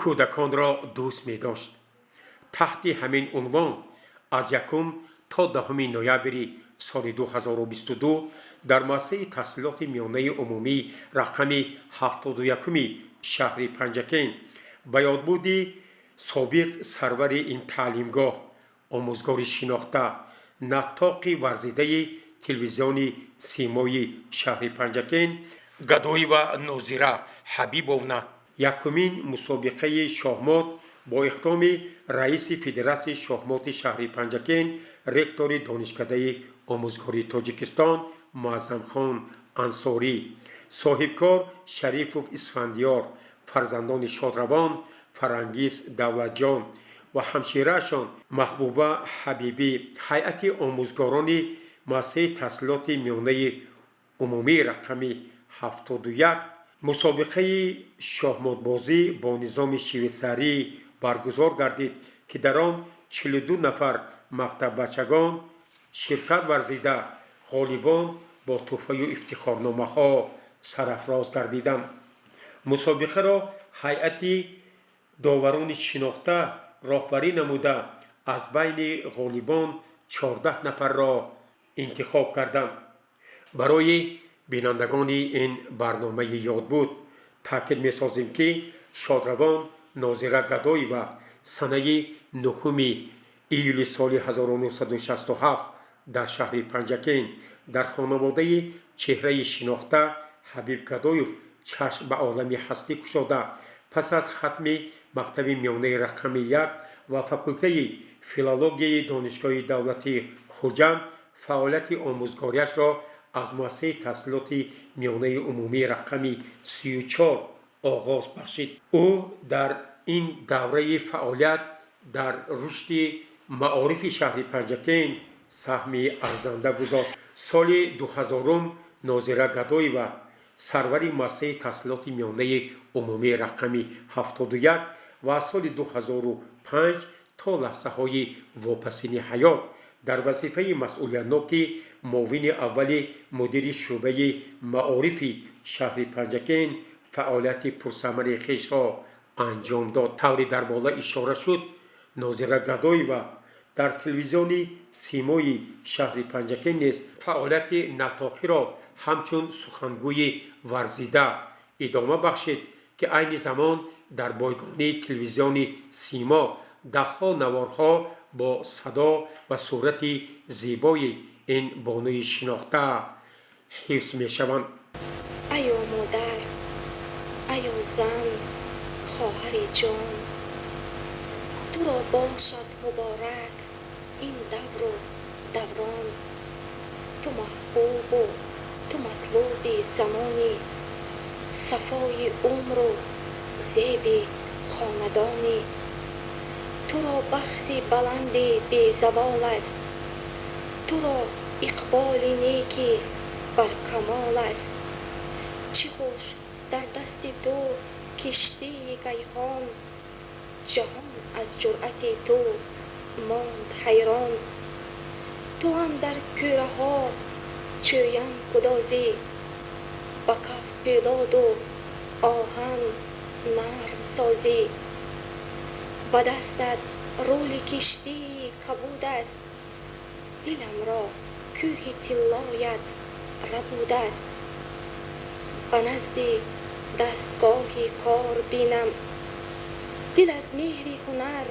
Кӯдаконро дӯст медошт. Таҳти ҳамин унвон аз 1 то 10 ноябри соли 2022 дар муассисаи таҳсилоти миёнаи умумӣ рақами 71-уми шаҳри Панҷакент ба ёдбуди собиқ сарвари ин таълимгоҳ, омӯзгори шинохта, наттоқи варзидаи телевизиони Симои шаҳри Панҷакент Гадоева Нозира Ҳабибовна якумин мусобиқаи шоҳмот бо иқдоми раиси Федератсияи шоҳмоти шаҳри Панҷакент, ректори Донишкадаи омӯзгории Тоҷикистон Муаззамхон Ансорӣ, соҳибкор Шарифов Исфандиёр, фарзандони шодравон Фарангиз, Давлатҷон ва ҳамшираашон Маҳбуба Ҳабибӣ, ҳайати омӯзгорони муассисаи таҳсилоти миёнаи умумии рақами 71 мусобиқаи шоҳмотбозӣ бо низоми швейтсарӣ баргузор гардид, ки дар он 42 нафар мактаббачагон ширкат варзида, ғолибон бо тӯҳфаю ифтихорномаҳо сарафроз гардиданд. Мусобиқаро ҳайати доварони шинохта роҳбарӣ намуда, аз байни ғолибон 14 нафарро интихоб карданд. Барои бинандагони ин барномаи ёдбуд таъкид месозем, ки шодравон Нозира Гадоева санаи 9 июли соли 1967 дар шаҳри Панҷакент дар хонаводаи чеҳраи шинохта Ҳабиб Гадоев чашм ба олами ҳастӣ кушода, пас аз хатми мактаби миёнаи рақами 1 ва факултаи филологияи Донишгоҳи давлатии Хуҷанд фаъолияти омӯзгориашро аз муассисаи таҳсилоти миёнаи умумии рақами 34 оғоз бахшид. Ӯ дар ин давраи фаъолият дар рушди маорифи шаҳри Панҷакент саҳми арзанда гузошт. Соли 2000-ум Нозира Гадоева сарвари муассисаи таҳсилоти миёнаи умумии рақами 71 ва аз соли 2005 то лаҳзаҳои вопасини ҳаёт дар вазифаи масъулиятноки муовини аввали мудири шӯъбаи маорифи шаҳри Панҷакент фаъолияти пурсамари хешро анҷом дод. Тавре дар боло ишора шуд, Нозира Гадоева дар телевизиони Симои шаҳри Панҷакент низ фаъолияти наттоқиро ҳамчун сухангӯи варзида идома бахшид, ки айни замон дар бойгонии телевизиони Симо даҳҳо наворҳо бо садо ва сурати зебои ин бонуи шинохта ҳифз мешаванд. Аё модар, аё зан, хоҳари ҷон, туро бошад муборак ин давру даврон. Ту маҳбубу ту матлуби замонӣ, сафои умру зеби хонадонӣ. Туро бахти баланди безавол аст, туро иқболи неки баркамол аст. Чӣ хуш дар дасти ту киштии кайҳон, ҷаҳон аз ҷуръати ту монд ҳайрон. Ту андар кӯраҳо чӯян гудозӣ, ба каф пӯлоду оҳан нарм созӣ. Ба дастат рули киштии кабуд аст, диламро кӯҳи тиллоят рабудааст. Ба назди дастгоҳи кор бинам, дил аз меҳри ҳунар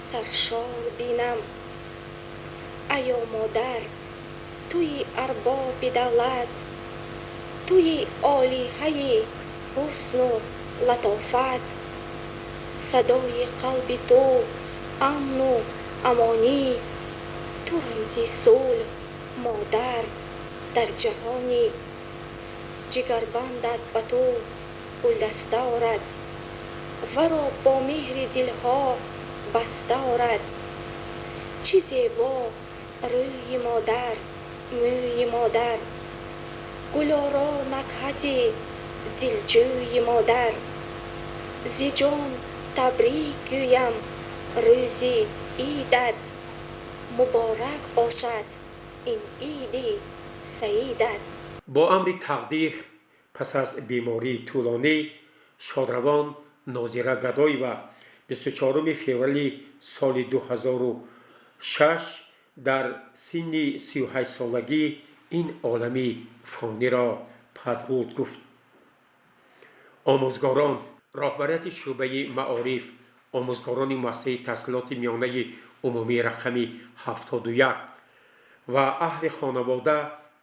саршор бинам. Аё модар, туи арбоби давлат, туи олиҳаи ҳусну латофат. Садои қалби ту амну амонӣ, ту рамзи сулҳ, модар, дар ҷаҳонӣ. Ҷигарбандат ба ту гулдаста орад, варо бо меҳри дилҳо баста орад. Чӣ зебо рӯи модар, мӯи модар, гулоро накҳати дилҷӯи модар. Зи ҷон табрик гӯям рӯзи идат, муборак бошад ин иди саидат. Бо амри тақдир, пас аз бемории тӯлонӣ, шодравон Нозира Гадоева 24 феврали соли 2006 дар синни 38-солагӣ ин олами фониро падруд гуфт. Омӯзгорон, роҳбарияти шӯъбаи маориф, омӯзгорони муассисаи таҳсилоти миёнаи умумии рақами 71 ва аҳли хонавода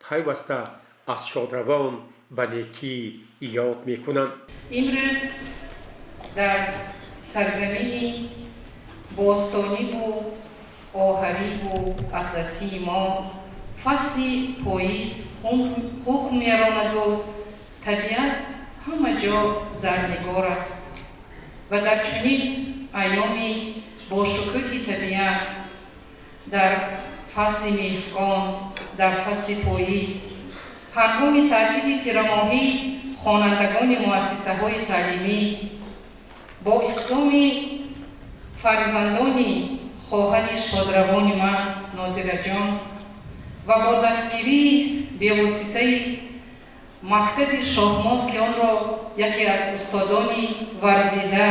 пайваста аз шодравон ба некӣ ёд мекунанд. Имрӯз дар сарзамини бостониву оҳариву атласии мо фасли поиз ҳукм меронаду табиат ҳама ҷо зарнигор аст ва дар чунин айёми бошукӯҳи табиат, дар фасли меҳргон, дар фасли поиз, ҳангоми таътили тирамоҳӣ хонандагони муассисаҳои таълимӣ бо иқдоми фарзандони хоҳари шодравони ман Нозираҷон ва бо дастгирии бевоситаи мактаби шоҳмот, ки онро яке аз устодони варзида,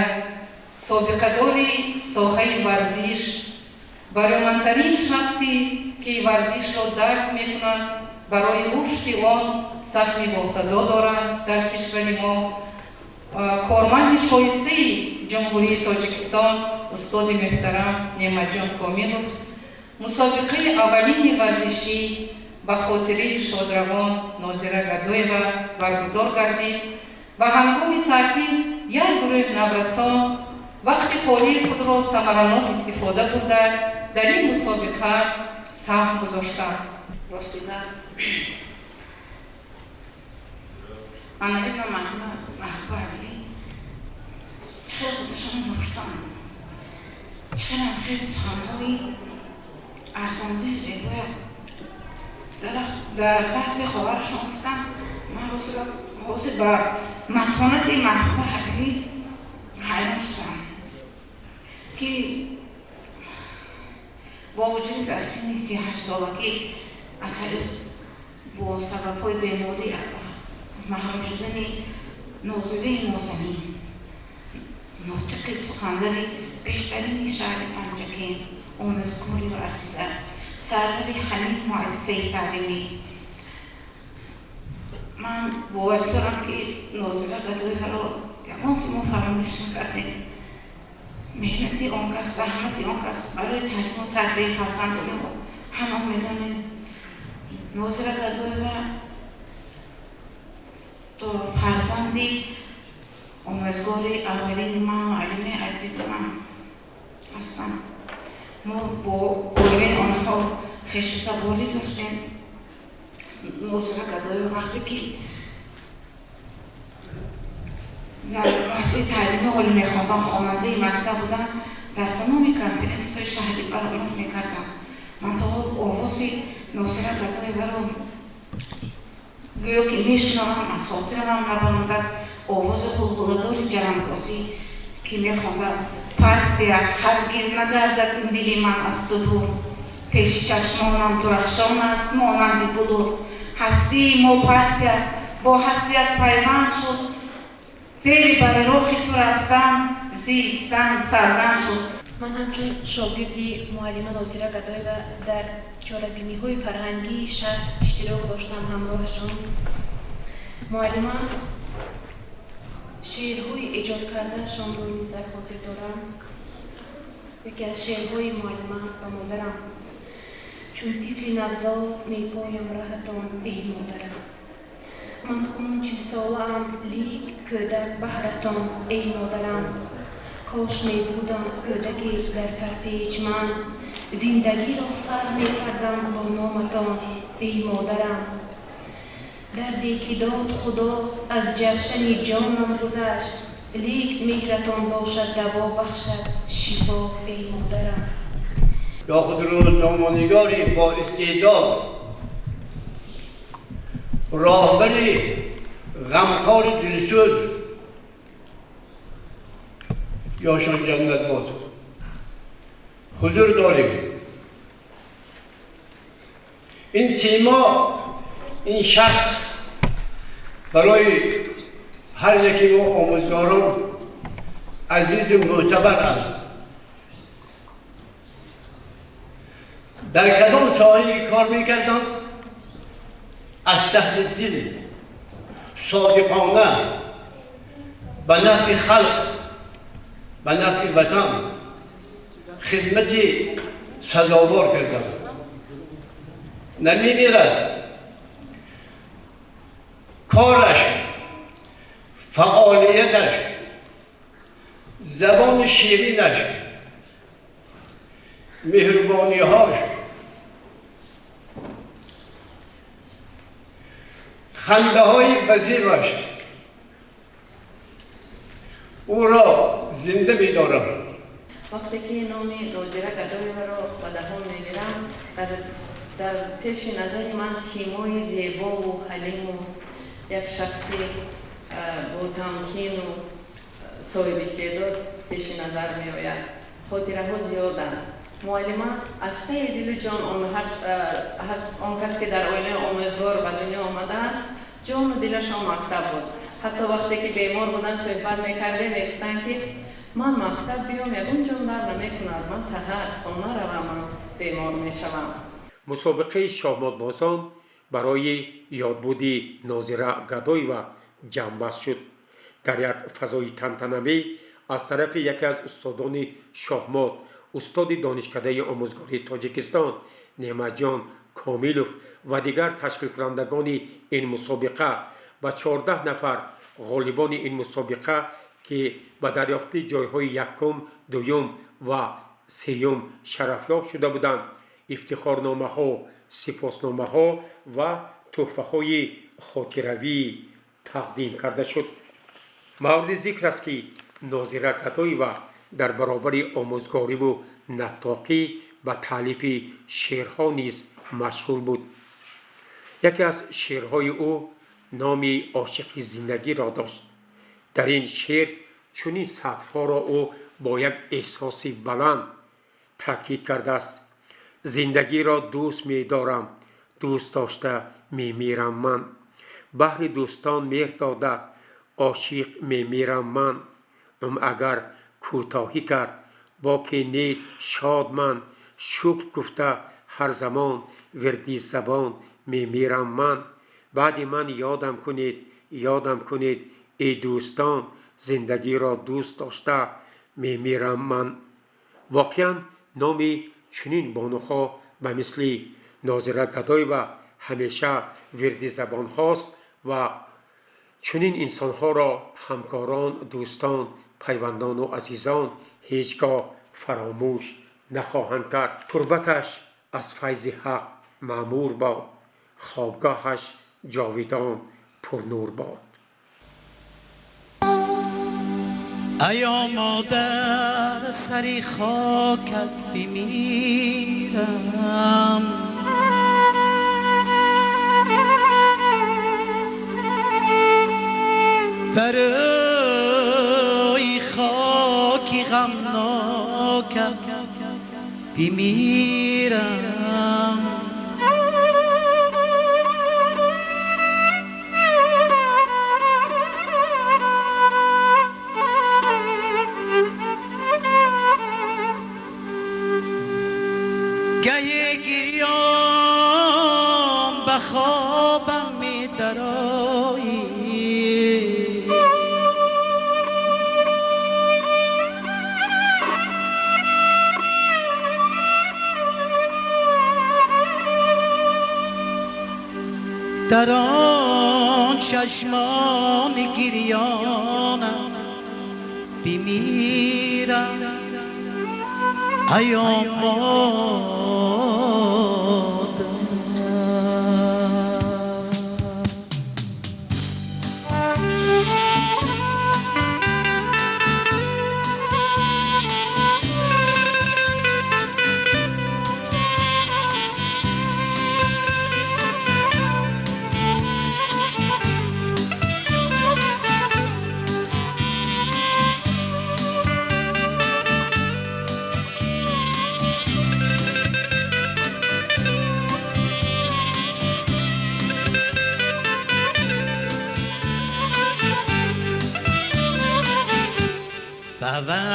собиқадори соҳаи варзиш, баромандтарин шахсе ки варзишро дарк мекунад, барои рушди он саҳми босазо доранд дар кишвари мо, корманди шоистаи Ҷумҳурии Тоҷикистон, устоди муҳтарам Неъматҷон Комилов мусобиқаи аввалини варзишӣ ба хотираи шодравон Нозира Гадоева баргузор гардид ва ҳангоми таътил як гурӯҳи наврасон вақти холии худро самаранок истифода бурда, дар ин мусобиқа саҳм гузоштанд. Ростига, манави ма маҳбуба чӣ хел худашон доштанд, чӣ хелам хел суханҳои арзонди зебоя дар васфи хоҳарашон гуфтам. Ман ҳозир ба матонати Маҳбуба Ҳабибӣ ҳайрон шудам, ки бо вуҷуди дар синни 38-солагӣ аз ҳаёт бо сабабҳои беморӣ маҳрум шудани Нозираи нозанин, нотиқи суханвари беҳтарини шаҳри Панҷакент, омӯзгори варзида, сарвари ҳамин муассисаи таълимӣ. Ман боварӣ дорам, ки Нозира Гадоеваро ягон ки мо фаромӯш накардем. Меҳнати он кас, заҳмати он кас барои таълиму тарбияи фарзандони мо ҳама медонем. Нозира Гадоева фарзанди омӯзгори аввалини ман, муаллими азизи ман ҳастанд. Мо бо оилаи онҳо хешутаборӣ доштем. Нозира Гадоева вақте ки дар муассисаи таълими олӣ мехондам, хонандаи мактаб будам, дар тамоми конференсияҳои шаҳрӣ баромад мекардам. Ман то ҳол овози Нозира Гадоеваро гӯё ки мешунавам, аз хотирамам набаромадааст овози ғулғуладори ҷарангосӣ, ки мехондам: «Партия, ҳаргиз нагардад ин дили ман аз ту дур, пеши чашмонам дурахшон аст монанди булур. Ҳастии мо, партия, бо ҳастият пайванд шуд, зери байроқи ту рафтан, зистан савганд шуд». Ман ҳамчун шогирди муаллима Нозира Гадоева дар чорабиниҳои фарҳангии шаҳр иштирок доштам ҳамроҳашон. Муаллима шеърҳои эҷод кардаашонро низ дар хотир дорам. Яке аз шеърҳои муаллима ба модарам: «Чун тифли навзод мепоям раҳатон, эй модарам. Ман кунун 40-солаам, лик кӯдак баҳратон, эй модарам. Кош мебудам кӯдаке дар парпеч ман, зиндагиро сар мекардам бо номатон, эй модарам. Дарде ки дод Худо аз ҷавшани ҷонам гузашт, лик меҳратон бошад даво бахшад шифо, эй модарам». Ё худ рӯзноманигори бо истеъдод, роҳбари ғамхори дилсӯз, ҷошон ҷаннат бод, ҳузур дорем. Ин симо, ин шахс барои ҳар яке мо омӯзгорон Азизу мӯътабар аст. Дар кадом соҳае кор мекардам, аз таҳти дил содиқона ба нафъи халқ, ба нафъи ватан хизмати сазовор кардам. Намемирад кораш, фаъолияташ, забони ширинаш, меҳрубониҳош, хандаҳои базебаш ӯро зинда медорам. Вақте ки номи Нозира Гадоеваро ба даҳон мегирам, дар пеши назари ман симои зебову ҳалиму як шахси ботамкину соҳиби истеъдод пеши назар меояд. Хотираҳо зиёданд. Муаллима аз таи дилу ҷон, он кас ки дар оилаи омӯзгор ба дунё омадаанд, ҷону дилашон мактаб буд. Ҳатто вақте ки бемор буданд, суҳбат мекардем, мегуфтанд, ки ман мактаб биём, ягон ҷон дар намекунад, ман саҳар хона равам, ман бемор мешавам. Мусобиқаи шоҳмотбозон барои ёдбуди Нозира Гадоева ҷамъбаст шуд. Дар як фазои тантанавӣ аз тарафи яке аз устодони шоҳмот, устоди Донишкадаи омӯзгории Тоҷикистон Неъматҷон Комилов ва дигар ташкилкунандагони ин мусобиқа ба 14 нафар ғолибони ин мусобиқа, ки ба дарёфти ҷойҳои якум, дуюм ва сеюм шарафёб шуда буданд, ифтихорномаҳо, сипосномаҳо ва тӯҳфаҳои хотиравӣ тақдим карда шуд. Мавриди зикр аст, ки Нозира Гадоева дар баробари омӯзгориву наттоқӣ ба таълифи шеърҳо низ машғул буд. Яке аз шеърҳои ӯ номи «Ошиқи зиндагиро» дошт. Дар ин шеър чунин сатрҳоро ӯ бо як эҳсоси баланд таъкид кардааст: «Зиндагиро дӯст медорам, дӯст дошта мемирам ман, баҳри дӯстон меҳр дода ошиқ мемирам ман. Умр агар кӯтоҳӣ кард, боке не, шод ман, шукр гуфта ҳар замон вирди забон мемирам ман. Баъди ман ёдам кунед, ёдам кунед, эй дӯстон, зиндагиро дӯст дошта мемирам ман». Воқеан, номи чунин бонуҳо ба мисли Нозира Гадоева ҳамеша вирди забонҳост ва чунин инсонҳоро ҳамкорон, дӯстон, пайвандону азизон ҳеҷ гоҳ фаромӯш нахоҳанд кард. Турбаташ аз файзи ҳақ маъмур бод, хобгоҳаш ҷовидон пурнур бод. ایا مادر سری خاکت بمیرم، برای خاکی غمناکت بمیرم. گه گریان به خوابم می درایی، در آن چشمان گریانم بمیرم. ایا مادر.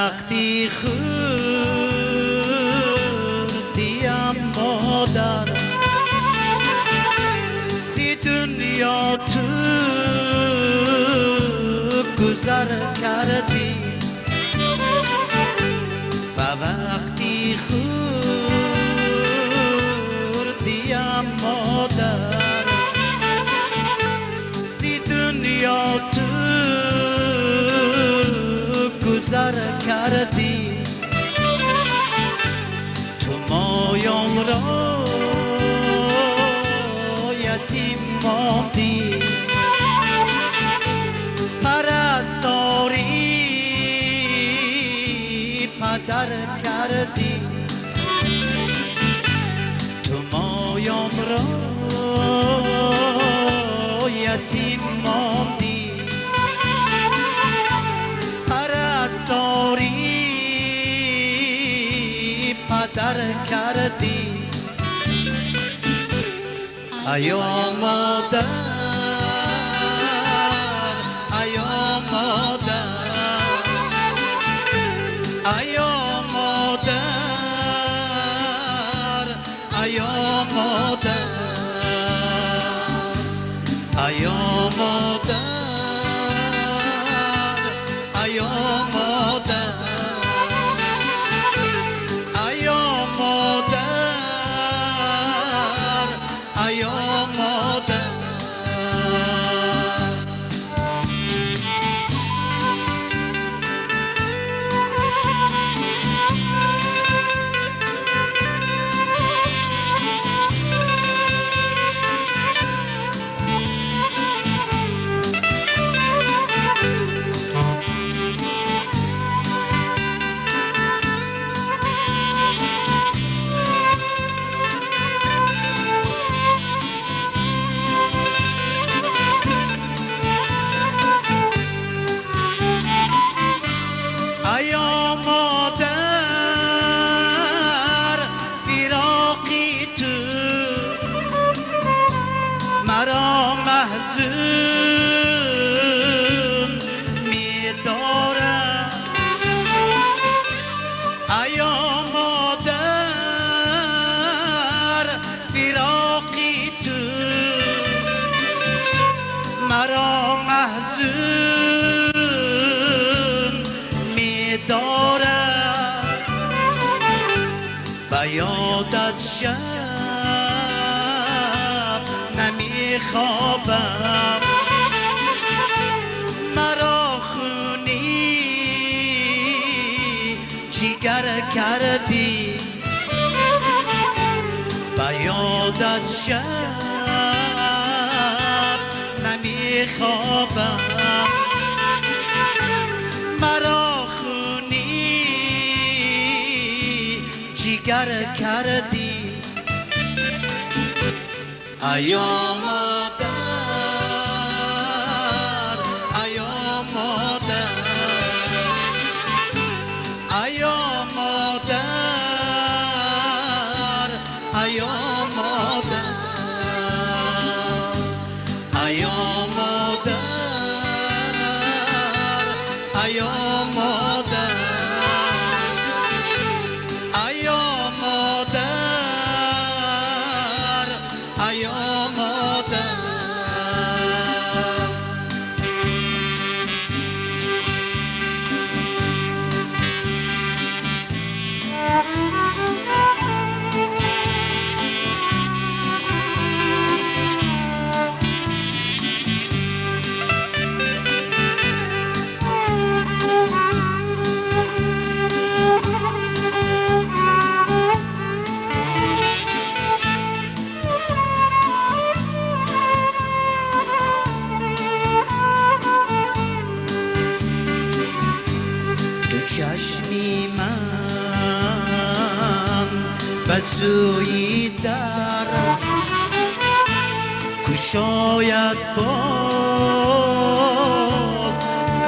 وقتی خوردیم مادر سی دنیا تو گذر کردی و وقتی خوردیم مادر سی دنیا تو گذر کردی تو مایان را یتیم ماندی پرستاری پدر کردی تو مایان را یتیم ماندی پرستاری پدر کردی ایا مادر ایا مادر ایا مادر ایا مادر ایا مادر ایا مادر ایا مادر ایا مادر. ایا مادر فراقی تو مرا محزون می دارد ایا مادر فراقی تو مرا محزون دارد به یادت شب نمیخوابم مرا خونی جگر کردی به یادت شب نمیخوابم مرا جگر کردی ایا مادر ایا مادر ایا مادر ایا مادر ایا مادر ایا مادر ایا مادر ایا مادر. دو چشمی من به سوی در کشاید باز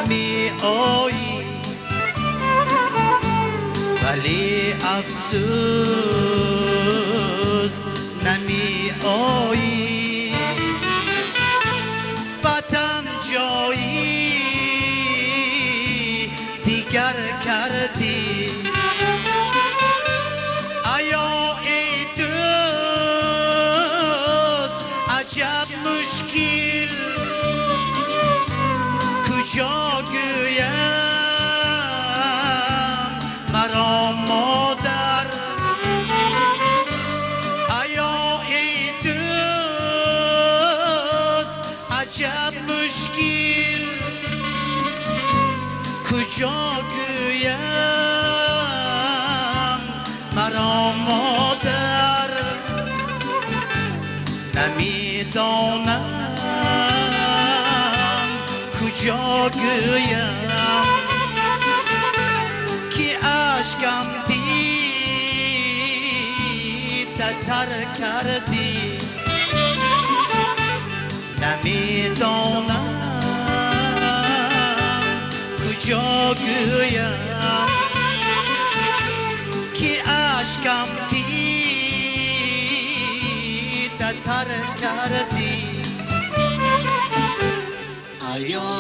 می آیی ولی افسوس نمی آیی وطن جایی دیگر کردی. Намедонам куҷо гӯям, ки ашкам дида тар кардӣ. Намедонам куҷо гӯям, ки ашкам дида тар кардӣ. Аё.